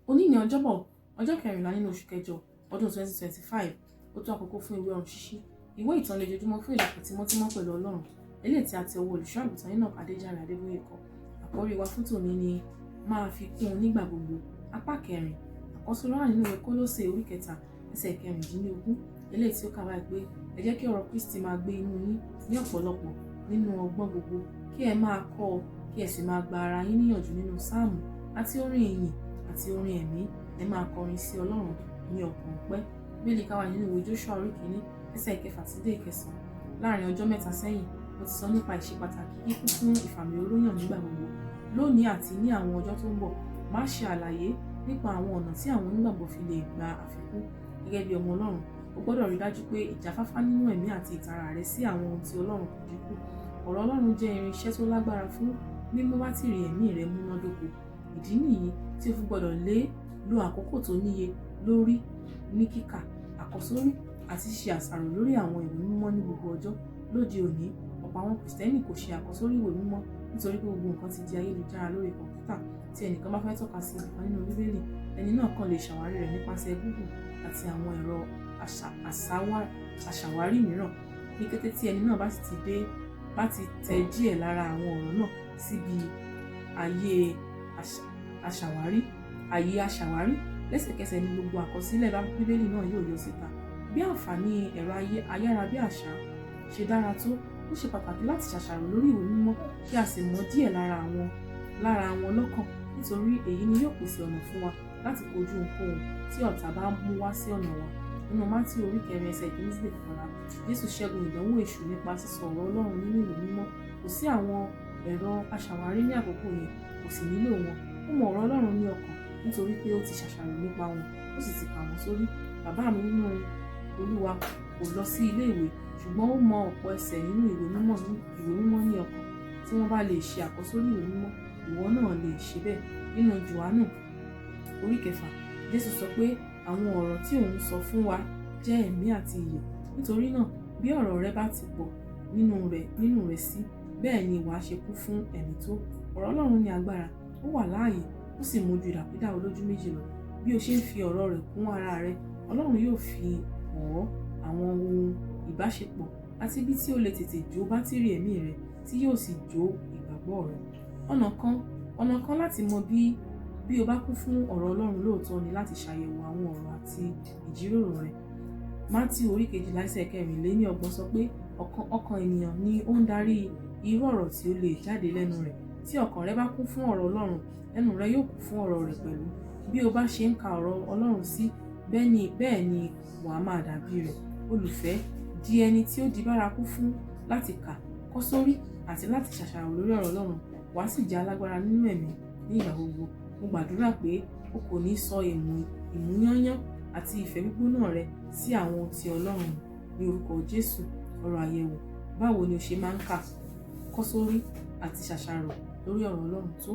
Òní ní Ọjọ́bọ̀, ọjọ́ 14 nínú oṣù kẹjọ, ọdún 2025. Ó tó àkókò fún ìwé ọ̀run ṣíṣí, ìwé ìtọ́ni ojoojúmọ́ fún ìdàpọ̀ tímọ́tímọ́ pẹ̀lú Ọlọ́run, eléyìí tí a ti ọwọ́ Olùṣọ́ Àgùntàn Enoch Adéjàre Adébóyè kọ. Àkórí wa fún tòní ni "Máa fi kún un nígbà gbogbo", apá kẹrin. Àkọ́sórí wà nínú ìwé Kólósè orí 3, ẹsẹ̀ 16, eléyìí tí ó kà báyìí pé, "Ẹ jẹ́ kí ọ̀rọ̀ Kristi máa gbé inú yín ní ọ̀pọ̀lọpọ̀ nínú ọgbọ́n gbogbo, kí ẹ máa kọ́ ọ, kí ẹ sì máa gba ara yín níyànjú nínú sáàmù àti orin ìyìn àti orin ẹ̀mí, ẹ máa kọrin sí Ọlọ́run ní ọkàn ọpẹ́." Bíbélì ká wà nínú ìwé Joshua orí 1, ẹsẹ̀ 6 sí dé 9. Láàrin ọjọ́ 3 sẹ́yìn, mo ti sọ nípa ìṣe pàtàkì kíkún fún ìfàmì òróyàn nígbà gbogbo. Lónìí àti ní àwọn ọjọ́ tó ń bọ̀, màá ṣe àlàyé nípa àwọn ọ̀nà tí àwọn onígbàgbọ́ fi lè gba àfikún. Gẹ́gẹ́ bí ọmọ Ọlọ́run, o gbọ́dọ̀ rí dájú pé ìjáfáfá nínú ẹ̀mí àti ìtara rẹ sí àwọn ohun tí Ọlọ́run kò dínkù. Ọ̀rọ̀ Ọlọ́run jẹ́ irinṣẹ́ tó lágbára fún mímú bátìrì ẹ̀mí rẹ múnádóko. Ìdí nìyí tí o fi gbọ́dọ̀ lè lo àkókò tó níye lórí ní kíkà, àkọ́sórí àti ṣíṣe àṣàrò lórí àwọn ìwé mímọ́ ní gbogbo ọjọ́. Lóde òní, ọ̀pọ̀ àwọn Kìrìsìtẹ́nì kò ṣe àkọ́sórí ìwé mímọ́ nítorí pé gbogbo nǹkan ti di ayélujára lórí kọ̀ǹpútà. Tí ẹnìkan bá fẹ́ tọ́ka sí ibìkan nínú Bíbélì, ẹni náà kàn lè ṣàwárí rẹ̀ nípasẹ̀ Google àti àwọn ẹ̀rọ aṣàwárí mìíràn. Ní kété tí ẹni náà bá sì ti dé bá ti tẹ díẹ̀ lára àwọn ọ̀rọ̀ náà síbi ayé aṣàwárí, àyè aṣàwárí, lẹ́sẹ̀kẹsẹ̀ ni gbogbo àkọsílẹ̀ Bíbélì náà yóò yọ síta. Bí àǹfààní ẹ̀rọ ayárabíàṣá ṣe dára tó, ó ṣe pàtàkì láti ṣàṣàrò lórí ìwé mímọ́ kí a sì mọ̀ díẹ̀ lára wọn lọ́kàn, nítorí èyí ni yóò pèsè ọ̀nà fún wa láti kojú ohunkóhun tí ọ̀tá bá mú wá sí ọ̀nà wa. Nínú Mátíù orí 4, ẹsẹ̀ 1 sí 11, Jésù ṣẹ́gun ìdánwò èṣù nípa sísọ ọ̀rọ̀ Ọlọ́run nínú ìwé mímọ́. Kò sí àwọn ẹ̀rọ aṣàwárí ní àkókò yẹn, kò sì nílò wọn. Ó mọ ọ̀rọ̀ Ọlọ́run ní ọkàn nítorí pé ó ti ṣàṣàrò nípa wọn, ó sì ti kà wọ́n sórí. Bàbá mi nínú Olúwa kò lọ sí ilé ìwé, ṣùgbọ́n ó mọ ọ̀pọ̀ ẹsẹ̀ nínú ìwé mímọ́ ní ọkàn. Tí wọ́n bá lè ṣe àkọ́sórí ìwé mímọ́, ìwọ náà lè ṣe bẹ́ẹ̀. Nínú Jòhánù orí 6, Jésù sọ pé àwọn ọ̀rọ̀ tí òun sọ fún wa jẹ́ ẹ̀mí àti ìyè. Nítorí náà, bí ọ̀rọ̀ rẹ bá ti pọ̀ nínú rẹ sí, bẹ́ẹ̀ ni wàá ṣe kún fún ẹ̀mí tó. Ọ̀rọ̀ Ọlọ́run ní agbára, ó wà láàyè, ó sì mú ju ìdàpídà olójú méjì lọ. Bí o ṣe ń fi ọ̀rọ̀ rẹ̀ kún ara rẹ, Ọlọ́run yóò fi hàn ọ́ àwọn ohun ìbáṣepọ̀ àti ibi tí ó lè tètè jó bátìrì ẹ̀mí rẹ tí yóò sì jó ìgbàgbọ́ rẹ. Ọ̀nà kan láti mọ bí o bá kún fún ọ̀rọ̀ Ọlọ́run lóòótọ́ ni láti ṣàyẹ̀wò àwọn ọ̀rọ̀ àti ìjíròrò rẹ. Mátíù orí 12, ẹsẹ̀ 34 sọ pé ọkàn ènìyàn ni ó ń darí irú ọ̀rọ̀ tí ó lè jáde lẹ́nu rẹ̀. Tí ọkàn rẹ bá kún fún ọ̀rọ̀ Ọlọ́run, ẹnu rẹ yóò kún fún ọ̀rọ̀ rẹ̀ pẹ̀lú. Bí o bá ṣe ń ka ọ̀rọ̀ Ọlọ́run sí, bẹ́ẹ̀ ni wà á máa dàbí rẹ̀. Olùfẹ́, di ẹni tí ó di bárakú fún láti kà, kọ́ sórí àti láti ṣàṣàrò lórí ọ̀rọ̀ Ọlọ́run, wà á sì jẹ́ alágbára nínú ẹ̀mí ní ìgbà gbogbo. Mo gbàdúrà pé o kò ní sọ ìmúyányán àti ìfẹ́ gbígbóná rẹ sí àwọn ohun tí Ọlọ́run ní orúkọ Jésù. Ọ̀rọ̀ àyẹ̀wò: Báwo ni o ṣe máa ń kà, kọ́ sórí àti ṣàṣàrò lórí ọ̀rọ̀ Ọlọ́run tó?